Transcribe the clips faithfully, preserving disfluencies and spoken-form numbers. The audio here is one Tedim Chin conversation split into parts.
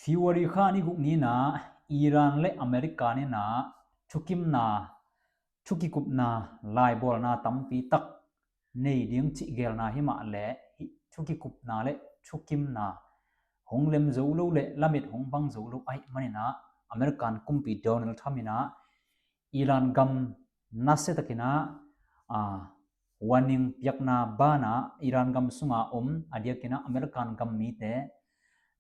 February kha ni guk ni-in ah Iran le America in ah thukimna, thukikupna, laibawlna tampi tak nei ding cih gelna hi mah leh, hih thukikupna le thukimna hong lem zo lo le lamet hong bang zo lo ahih manin ah American kumpi Donald Trump in ah Iran gam nasia takin ah, ah, warning piakna banah Iran gam sunga om, a diakin ah American gam mite,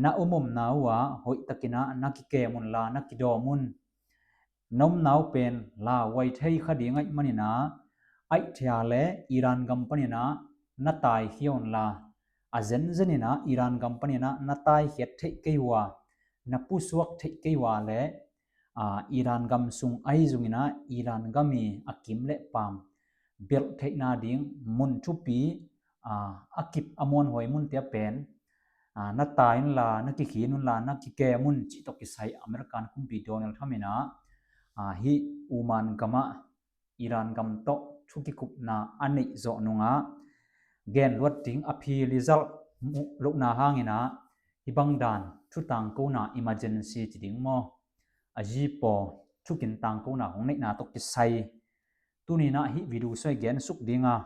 na om omna uh ah hoih takin ah na kikem un la, na kidawm un. Na omna uh pen lauhuai thei kha ding ahih manin ah, ahih thei a leh Iran gam panin ah na taikhia un la, a zenzen in ah Iran gam panin ah na taikhiat theih kei uh a, na pusuak theih kei uh a leh, ah, Iran gam sung ahi zongin ah Iran gam i a kim le paam belh theihna ding mun thupi, ah, a kip a muanhuai munte ah pen, ah, na tai un la, na kikhin un la, na kikem un cih tawh kisai American kumpi Donald Trump in ah, ah, hih Oman gamah Iran gam tawh thukikupna a neih zawh nungah gen luat ding a phi result muh lohna hangin ah hih bang dan thu tangkona emergency ci ding maw, a zipaw thukin tangkona hong neihna tawh kisai tuni-in ah hih video sung ah gen suk ding a,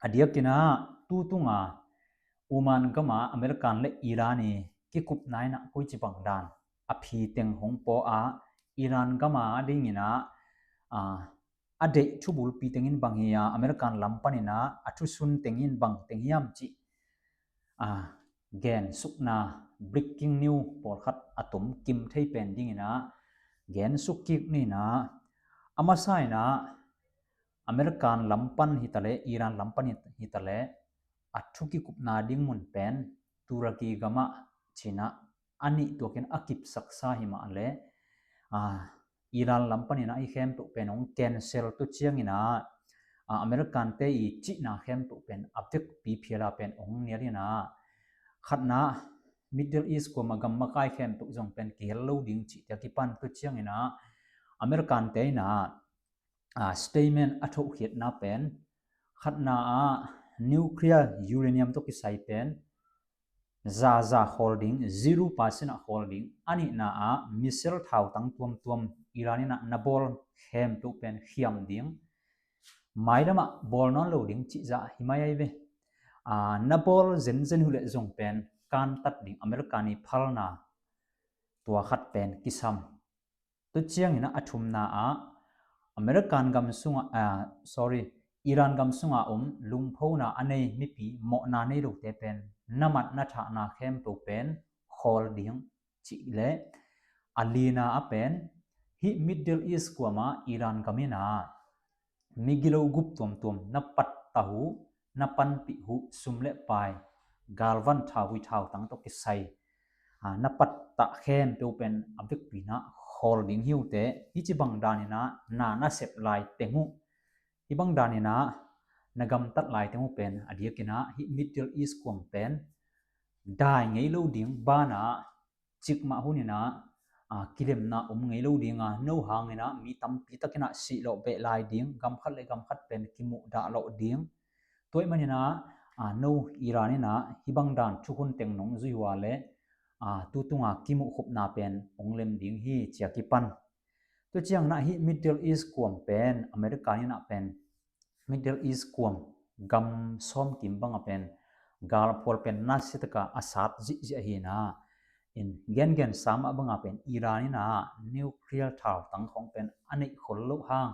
a diakin ah tu tunga Oman gama American le Iran i kikupna in ah koici bang dan a phi teng hong paw a, Iran gama dingin ah, ah, a deih thubulpi tengin bang hi a, American lam panin ah a thusun tengin bang teng hiam cih, ah, gen sukna, breaking news pawlkhat a tom kim thei pen dingin ah gen suk kik ni-in ah, a masa in ah American lam pan hi ta leh, Iran lam pan hi ta leh, a thukikupna ding mun pen Turkey gamah ci-in ah a nih tuakin a kipsaksa hi mah leh, ah, Iran lam panin ah hih khempeuh pen hong cancel, tua ciangin ah, ah, American te i cihna khempeuh pen a vekpi phial a pen hong nial in ah, khatna, Middle East kuama gam makai khempeuh zong pen kihel lo ding cihte a kipan, tua ciangin ah American te in ah, ah, statement a thohkhiatna pen, khatna ah nuclear uranium tawh kisai pen zaza khawl ding, zero percent ah khawl ding, a nihna ah missile thautang tuamtuam Iran in ah na bawl khempeuh pen khiam ding, mailam ah bawl nawn lo ding cih zah hi mai ahi ve. Ah, na bawl zenzen uh leh zong pen kantat ding, American i phalna tua khat pen kisam. Tua ciangin ah a thumna ah American gam sunga, ah, sorry, Iran gam sunga om lungphona a nei mipi, mawhna nei lote pen na mat na thahna khempeuh pen khawl ding cih leh, a lina ah pen hih Middle East kuama Iran gam in ah migilo gup tuamtuam na pattah uh, na panpih uh sum le pai, galvan, thau, hui, thautang tawh kisai, ah, na pattah khempeuh pen a vekpi in ah khawl ding hi uh teh, hih ci bang danin ah na na sep lai teng uh, hih bang danin ah na gamtat lai teng uh pen a diakin ah hih Middle East kuam pen dai ngei lo ding banah cikmah hunin ah, ah, kilemna om ngei lo ding a, no hangin ah mi tampi takin ah sih lawh beh lai ding, gam khat le gam khat pen kimuh dah lawh ding. Tua ahih manin ah, ah, no Iran in ah hih bang dan thukhun teng nong zui uh a leh, ah, tu tunga kimuh khupna pen hong lem ding hi ci a kipan. Tua ciangin ah hih Middle East kuam pen America in ah pen Middle East kuam gam sawmkim bangah pen galphual pen nasia taka a sat zihziah hi-in ah, in gengen sa mah bangah pen Iran in ah nuclear thautang khawng pen a neih khol loh hang,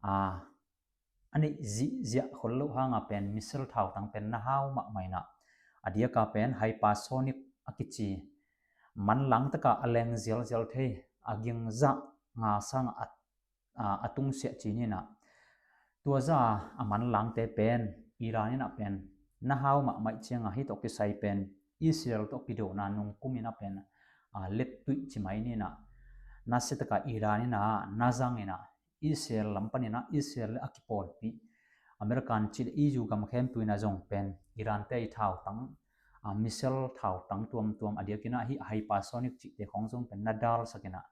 ah, a neih zihziah khol loh hangah pen missile thautang pen na hau mahmah in ah, a diaka pen hypersonic a kici, manlang taka a leng zialzial thei, a ging zah nga sangah a, a, a tungsiah ci-in ah, tua zah a manlangte pen Iran in ah pen na hau mahmah ciangah, hih tawh kisai pen Israel tawh kidona nungkum in ah pen, ah, lettuih ci mai ni-in ah, nasia taka Iran in ah na zang in ah, Israel lam panin ah Israel le a kipawlpih American cih le E U gam khempeuh in ah zong pen Iran te i thautang, ah, missile thautang tuamtuam, a diakin ah hih hypersonic cihte khawng zong pen na dalsak in ah,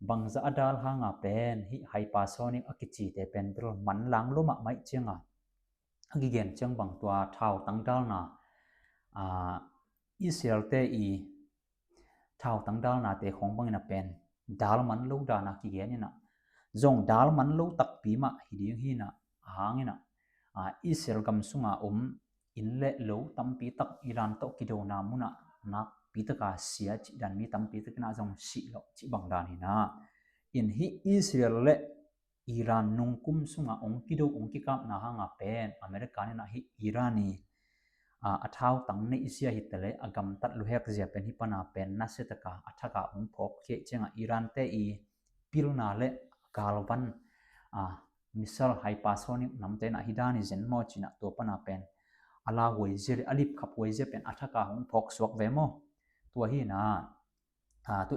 bangzah a dal hangah pen hih hypersonic a kicite pen bel manlang lua mahmah ciangah, a kigen ciang bang tua thautang dalna, ah, Israel te i thautang dalnate khawng bangin a pen dal man lo dana kigen inah, zong dal man lo takpi mah hi ding hi inah, a hang inah, a, Israel gam sunga om inn le lo tampi tak Iran tawh kidona munah nakpi taka sia cih dan, mi tampi tak inah zong sih lawh cih bang dan hi inah. In hih Israel le Iran nungkum sunga ong kido ong kikapna hanga pen America inah hih Iran i, a, a thautang neih zia hi ta le a gamtat luhek zia pen hih pana pen nasia taka a thaka ong phawk khia cianga Iran te i pilna le galvan, a, missile hypersonic namte inah hi dan i zen maw cinah tua pana pen a lauhuai zia le a lipkhaphuai zia pen a thaka ong phawk suak ve maw? Tua hi inah, a, tu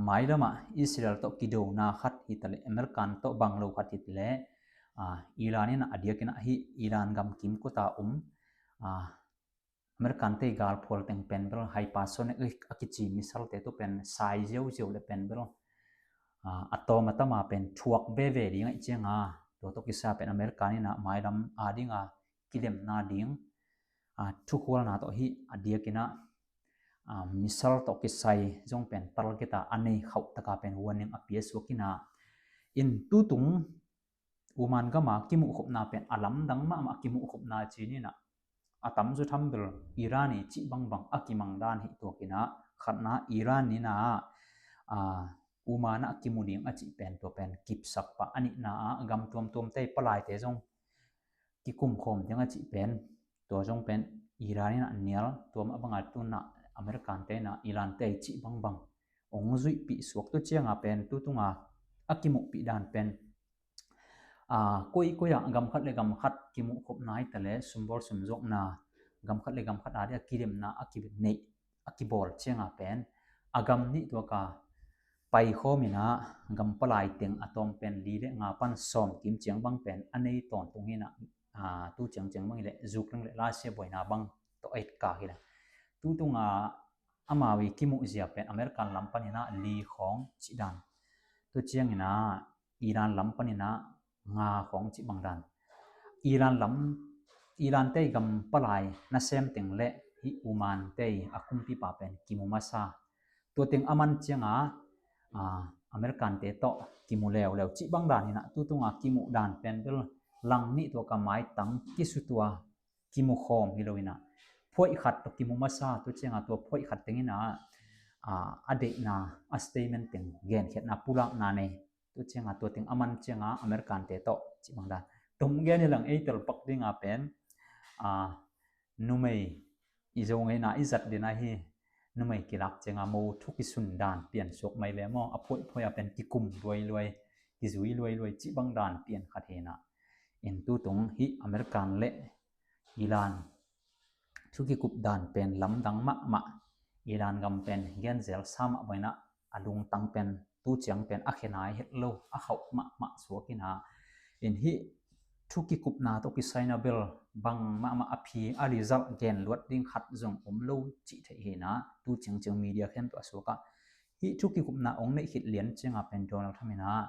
mailamah Israel tawh kidona khat hi ta le American tawh bang lo khat hi ta le, a, Iran inah a diakinah hih Iran gam kimkota om, a, American te i galphual teng pen bel hypersonic a kici missile te tu pen sai ziauziau le pen bel, a, a tawm a tama pen thuak veve ding ahi cianga tua tawh kisa pen American inah mailam a dinga kilemna ding, a, thukhualna tawh hih a diakinah, a, missile tawh kisai zong pen target a a nei khauh taka pen warning a pia suak inah. In tutung Oman gama kimuhkhopna pen a lamdang mahmah kimuhkhopna ci inah a tamzaw tham bel Iran i cih bangbang a kimang dan hi tuak inah khatna Iran inah, a, Oman ah kimu ding a cih pen tua pen kipsak pah a nihna ah gam tuamtuamte palaite zong kikumkhawm ding a cih pen tua zong pen Iran inah nial tua mah banga tunah American te inah Iran te i cih bangbang ong zuihpih suak tu cianga pen tutunga a kimuhpih dan pen, a, koikoi ah gam khat le gam khat kimuhkhopna hi ta le sumbawl sumzuakna gam khat le gam khat a dia kilemna a kineih a kibawl cianga pen a gam nih tuaka paikhawm inah gam palai teng a tawm pen li le nga pan sawm kim ciang bang pen a nei tawntung hi inah, a, tu ciangciang bang hi le Ukraine le Russia buaina bang tawh a itkak hi le tutunga amau i kimuh zia pen American lam pan inah li khawng cih dan, tu ciang inah Iran lam pan inah nga khawng cih bang dan. Iran lam, Iran te i gam palai nasem teng le hih Oman te i a kumpipa pen kimu masa. Tua teng a man cianga, a, American te tawh kimu leuleu cih bang dan hi inah tutunga kimuh dan pen bel lang nih tuaka maitang kisutua kimukhawm hi lo inah phuaih khat tawh kimu masa tu cianga tua phuaih khat teng inah, a, a deihna a statement teng genkhiatna pulakna nei. Tu cianga tua teng a man cianga American te tawh cih bang dan. Tom gen hi lang ei telpak dinga pen, a, numei i zo ngeina i zat dina hi. Numei kilak cianga mo thu kisun dan pian suak mai le maw a phuaihphuai a pen kikum luailuai kizui luailuai cih bang dan pian khat hi inah. In tutung hih American le Iran thu kikup dan pen lamdang mahmah. Iran gam pen genzel sa mah bang inah a lungtang pen tu ciang pen a khenai het lo a khauh mahmah suak inah. In hih thu kikupna tawh kisai inah bel bang mahmah a phi a result gen luat ding khat zong om lo cih theih hi inah tu ciangciang media khempeuh a suakah hih thu kikupna ong neih khit lian cianga pen Donald Trump inah,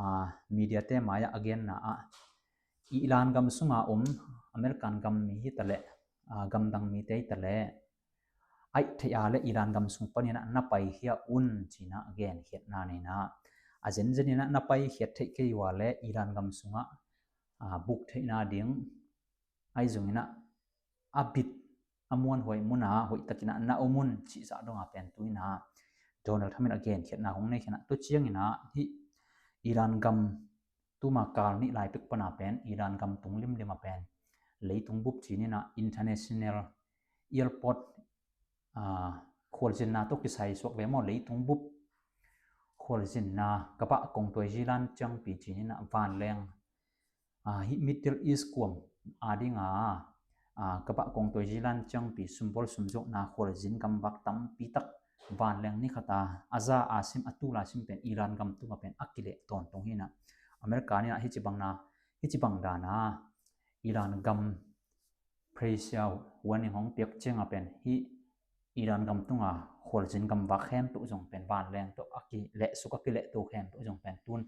a, media te mai-ah a genna ah Iran gam sunga om American gam mi hi ta le, a, gamdang mite hi ta le aih theih a le Iran gam sung pan inah na paikhia un ci inah genkhiatna nei inah a zenzen inah na paikhiat theih kei ua le Iran gam sungah, a, buk theihna ding ahi zong inah a bit a muanhuai muna hoihtak inah na om un cih zah donga pen tu inah Donald Trump inah genkhiatna hong nei khin inah tu ciang inah hih Iran gam tuma kal nih lai pek pana pen Iran gam tung limlim a pen leitung bup ci inah international airport, a, khualzinna tawh kisai suak ve maw leitung bup khualzinna kabah kongtuai zilan ciangpi ci inah vanleng, a, hih Middle East kuam a dinga, a, kabah kongtuai zilan ciangpi sumbawl sumzuakna khualzin gamvak tampi tak vanleng ni khata a za a sim a tul a sim pen Iran gam tunga pen a kileh tawntung hi inah America inah hih ci bangna hih ci bang dana Iran gam pressure warning hong piak cianga pen hih Iran gam tunga khualzin gamvak khempeuh zong pen vanleng tawh a kilehsuk a kilehto khempeuh zong pen tun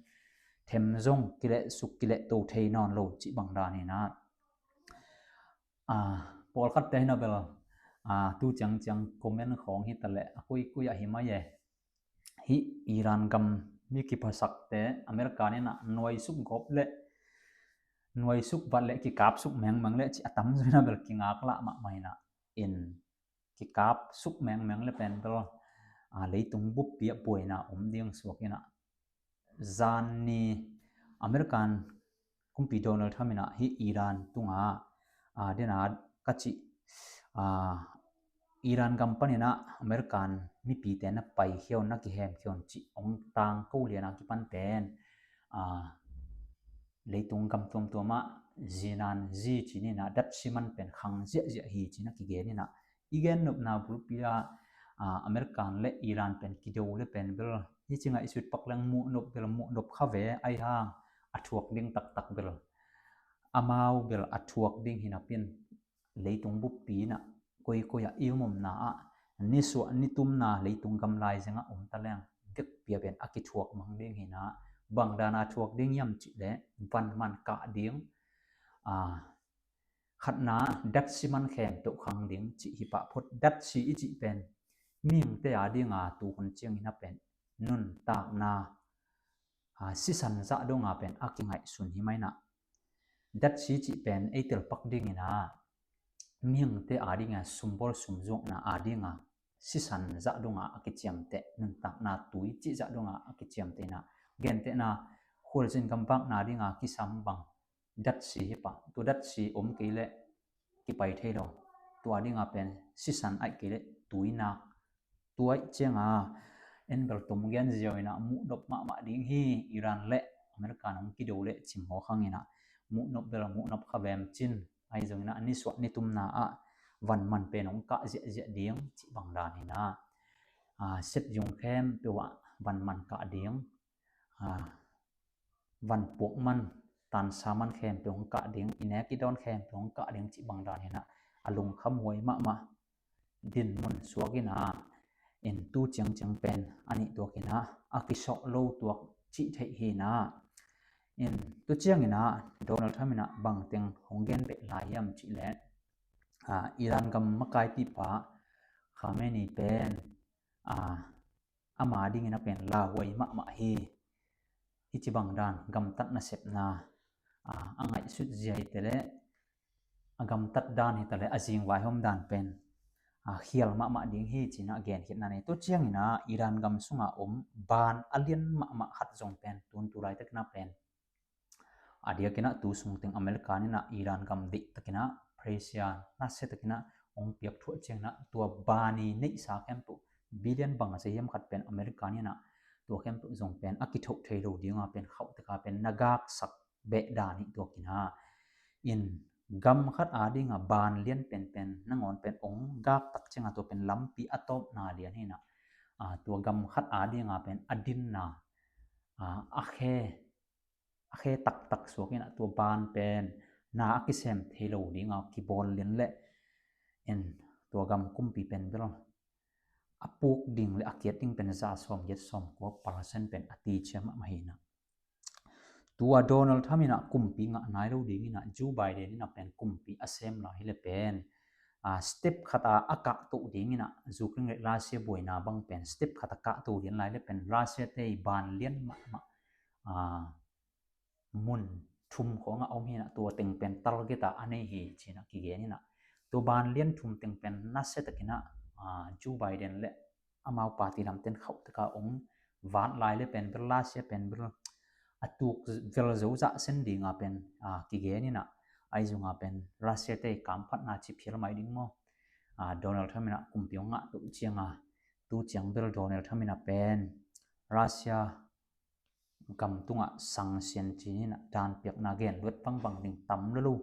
them zong kilehsuk kilehto thei nawn lo cih bang dan hi inah, a, pawlkhatte hi inah bel, A, tu ciangciang comment khawng hi taleh a kuikui ah hi mai e. Hih Iran gam mi kiphasakte America in ah nuaisuk gawp le nuaisuk vat le kikapsuk mengmeng le cih a tamzaw in ah bel kingaklah mahmah in ah, in kikapsuk mengmeng le pen bel, a, leitung buppi ah buaina om ding suak in ah, zan ni American kumpi Donald Trump in ah hih Iran tungah, a, dena ka cih, a, Iran gam panin ah American mipite na paikhia un, na kihemkhia un cih hong tangko lian a kipan pen, a, leitung gam tuamtuam ah zinan zi ci-in ah datsi man pen khang ziahziah hi ci-in ah kigen in ah, i gen nopna bulpi ah, a, American le Iran pen kido le pen bel hi ci ngah i sut pak leng muhnop bel muhnop kha ve, ahi hang a thuak ding taktak bel amau bel a thuak ding hi napi in leitung buppi in ah koikoi ah i om omna ah nisuah nitumna leitung gam lai zengah om ta leng vekpi ah pen a kithuak mang ding hi in ah, bang dan a thuak ding hiam cih leh van man kah ding, a, khatna datsi man khempeuh khang ding cih hi pah phot. Datsi i cih pen mihingte a dinga tu hun ciangin ah pen nuntakna, a, sisan zah donga pen a kingaihsun hi mai in ah, datsi cih pen ei telpak ding in ah mihingte a dinga sumbawl sumzuakna a dinga sisan zah donga a kiciamteh, nuntakna tui cih zah donga a kiciamteh in ah, gentehna khualzin gamvakna dinga kisam bang datsi hi pah. Tua datsi om kei leh kipai thei lo. Tua dinga pen sisan ahih kei leh tuinak, tua ahih cianga en bel tom gen ziau in ah muhnop mahmah ding hi. Iran le American hong kido le cimawh khang in ah muhnop bel muhnop kha vem cin, ahi zongin ah nisuah nitumna ah van man pen hong kah ziahziah ding cih bang dan hi in ah, a, set yung khempeuh ah van man kah ding, a, van puak man, tansa man khempeuh hong kah ding, i nek i dawn khempeuh hong kah ding cih bang dan hi in ah, a lungkham huai mahmah dinmun suak in ah, in tu ciangciang pen a nih tuak in ah a kisawh lo tuak cih theih hi in ah, in tu ciangin ah Donald Trump in ah bangteng hong gen beh lai hiam cih leh, a, Iran gam makaipipa Khamenei pen, a, ama dingin ah pen lauhuai mahmah hi. Hih ci bang dan gamtat nasepna, a, a ngaihsut zia hi taleh a gamtat dan hi taleh a zingvaihawm dan pen, a, khial mahmah ding hi ci-in ah genkhiatna nei. Tu ciangin ah Iran gam sunga om ban a lian mahmah khat zong pen tun tu laitakin ah pen a diakin ah tu sungteng American in ah Iran gam deihtakin ah pressure nasia takin ah hong piak thuah ciangin ah tua ban i neihsa khempeuh billion bang a si hiam khat pen American in ah tua khempeuh zong pen a kithoh thei lo dinga pen khauh taka pen na gaksak beh dan hi tuakin ah, in gam khat a dinga ban lian penpen nangawn pen hong gaktak cianga tua pen lampi a tawpna lian hi in ah, a, tua gam khat a dinga pen a dinna, a, a khe a khe taktak suak in ah tua ban pen na a kisem thei lo dinga kibawl lian le in tua gam kumpi pen bel a puk ding le a kiat ding pen za sawm giat sawm kua percent pen a ti ciam mahmah hi in ah, tua Donald Trump in ah kumpi ngah nai lo ding in ah Joe Biden in ah pen kumpi a sem lai hi le pen, a, step khat a a kahtoh ding in ah Ukraine le Russia buaina bang pen step khat a kahtoh lian lai le pen Russia te i ban lian mahmah, a, mun thum khawngah om hi in ah tua teng pen target a a nei hi ci-in ah kigen in ah, tua ban lian thum teng pen nasia takin ah, a, Joe Biden le amau party lamten khauh taka hong vat lai le pen bel Russia pen bel a tuk vel zo zah sen dinga pen, a, kigen in ah, ahi zongin ah pen Russia te kamphatna ci phial mai ding maw? A, Donald Trump in ah kumpi hong ngah toh cianga tu ciang bel Donald Trump in ah pen Russia gam tungah sanction ci-in ah dan piakna gen luat bangbang ding tam lolo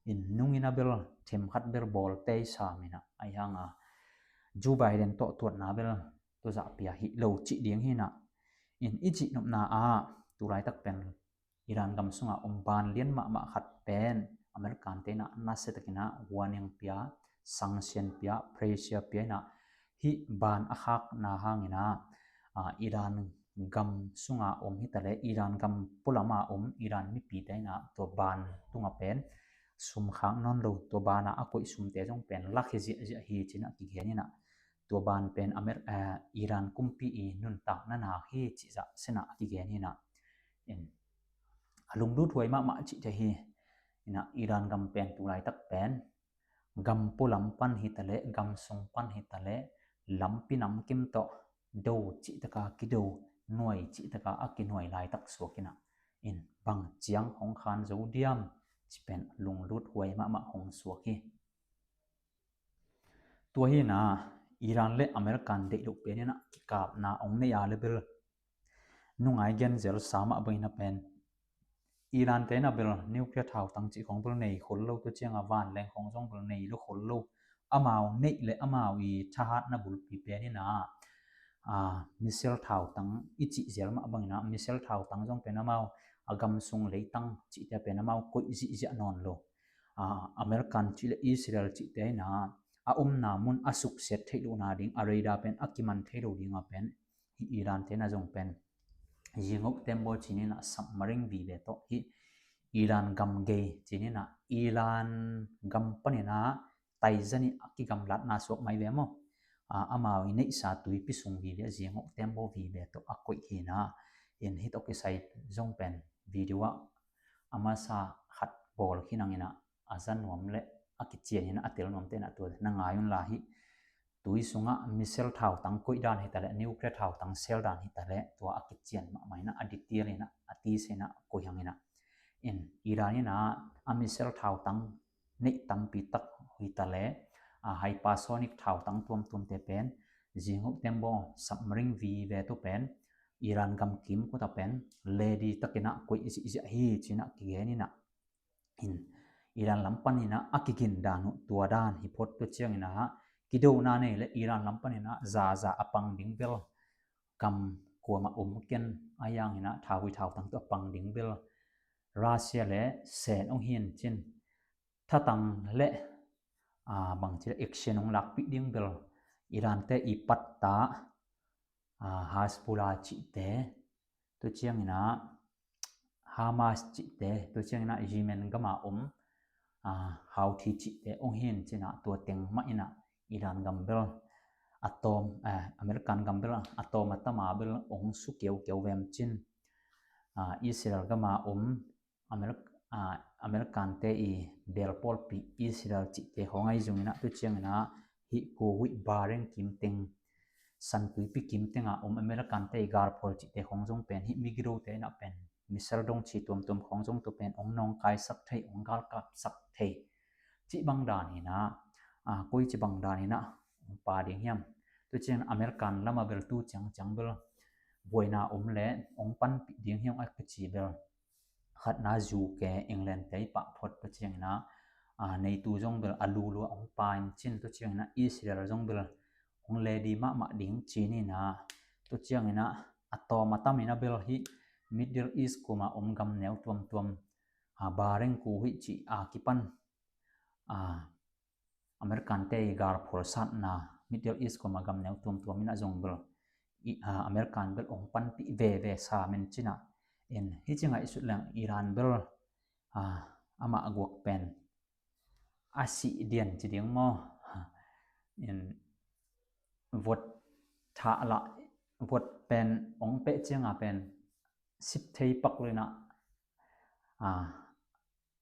in, nungin ah bel themkhat bel bawl tei sam in ah, ahi hanga Joe Biden tawh tuatna bel tua zah pia hi lo cih ding hi in ah, in i cihnopna ah tu laitak pen Iran gam sunga om ban lian mahmah khat pen American te in ah nasia takin ah warning pia, sanction pia, pressure pia in ah hih ban a khakna hangin ah, a, Iran gam sunga om hi taleh Iran gam pulama om Iran mipite in ah tua ban tunga pen sum khak nawn lo, tua banah a koih sumte zong pen lak hi ziahziah hi cinah kigen inah, tua ban pen Amer-, eh, Iran kumpi i nuntakna nak hi cih zah sinah a kigen inah. In, a lunglut huai mahmah cihte hi. Inah Iran gam pen tu laitak pen gam pualam pan hitaleh, gam sung pan hitaleh, lampi namkim tawh do cihtaka kido, nuai cihtaka a kinuai laitak suak inah, in bang ciang hong khan zo diam ci pen lunglut huai mahmah hong suak hi. Tua hi inah Iran le American deih loh pen inah kikapna hong nei a le bel, nungai gen zel sa mah bangin a pen Iran te inah bel nuclear thautang cih khong bel nei khol lo, tua cianga vanleng khong zong bel nei lo khol lo. Amau neih le amau i thahatna bulpi pen inah, a, missile thautang i cih zel mah bangin a, missile thautang zong pen amau a gam sung leitang cihte pen amau koih zihziah nawn lo. A, American cih le Israel cihte inah a omna mun a suksiat theih lohna ding, a radar pen a kiman thei lo dinga pen hih Iran te inah zong pen Zingoh tembaw ci inah submarine vive tawh hih Iran gam gei ci inah, Iran gam pan inah taizan i a kigamlatna suak mai ve maw? A, amau i neihsa tuipi sung vive, Zingoh tembaw vive tawh a koih hi inah. In hih tawh kisai zong pen video ah a masa khat bawl khin ang inah, a za nuam le a kician inah a tel nuamte inah tua na ngai un la, hih tui sungah missile thautang koih dan hitaleh, nuclear thautang sel dan hitaleh, tua a kician mahmah inah a detail inah a tisa inah koih hang inah. In Iran inah a missile thautang neih tampi tak hitaleh, a, hypersonic thautang tuamtuamte pen, Zingoh tembaw submarine vive tawh pen Iran gam kimkot ah pen lady tak inah koih zihziah hi ci inah kigen inah. In Iran lam pan inah a kigin dan uh tua dan hi phot, tua ciang inah kidona nei le Iran lam pan inah zaza a pang ding bel, kam kuamah om ken, a yang inah thau hi thautang tawh a pang ding bel, Russia le sen hong hi in cin, thatang le, a, bangci le action hong lakpih ding bel, Iran te i patta, a, Hezbollah cihte, tua ciang inah Hamas cihte, tua ciang inah Yemen gama om, a, Houthi cihte hong hi in cinah tua teng mah inah Iran gam bel a tawm, eh, American gam bel a tawm a tama bel hong su kiaukiau vem cin, a, Israel gama om, Americ-, a, American te i belpawlpi Israel cihte khong ahi zong inah, tua ciang inah hih Kuwait, Bahrain kimteng, santuipi kimteng a om American te i galphawl cihte khong zong pen hih migilote inah pen missile dong ci tuamtuam khong zong tua pen hong nawngkaisak thei, hong galkapsak thei cih bang dan inah, a, koi ci bang dan inah hong pa ding hiam? Tua ciang American lamah bel tu ciangciang bel buaina om le hong panpih ding hiam a kici bel, khatna U K, England te i pah phot, tua ciang inah, a, NATO zong bel a lulu ah hong pa in cin, tua ciang inah Israel zong bel hong lady mahmah ding ci inah, tua ciang inah a tawm a tam inah bel hih Middle East kuamah om gam neu tuamtuam, a, Bahrain, Kuwait cih a kipan, a, American te i galphawl satna Middle East kuamah gam neu tuamtuam inah zong bel i, a, American bel hong panpih veve sa men cinah. In hih ci ngaihsut leng Iran bel, a, amah a guak pen a sih dian ci ding maw? In vot thah lah, vot pen hong peh cianga pen sip thei pak lo inah, a,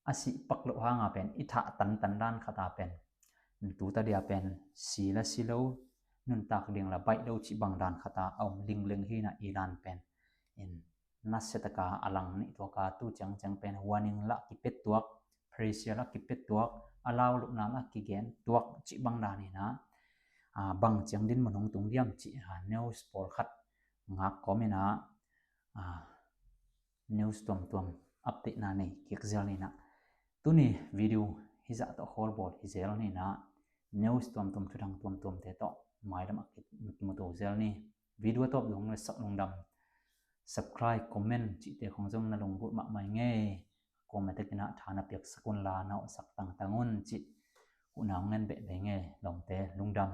a sih pak loh hanga pen i thah tantan dan khata pen, tu tadia pen si la si lo, nuntak ding la baih lo cih bang dan khata a om lingling hi inah Iran pen. In nasiataka a lang nih tuaka tu ciangciang pen warning lah kipia tuak, pressure lah kipia tuak, a lau lohna lah kigen tuak cih bang dan inah, a, bang ciang dinmun hong tung diam cih, a, news pawlkhat ngak kawm inah, a, news tuamtuam update na nei kik zel ni inah. Tuni video hizah tawh khawlbawl hi zel ni inah, news tuamtuam, thudang tuamtuamte tawh mailam ah kimuto zel ni. Video a tawp dong le sak lungdam, subscribe, comment cihte khong zong na lunggulh mahmah ing ei. Kuamah tek inah tha na piaksak un la na awhsak tangtang un cih huhna hong ngen behbeh ing ei. Lawmte lungdam.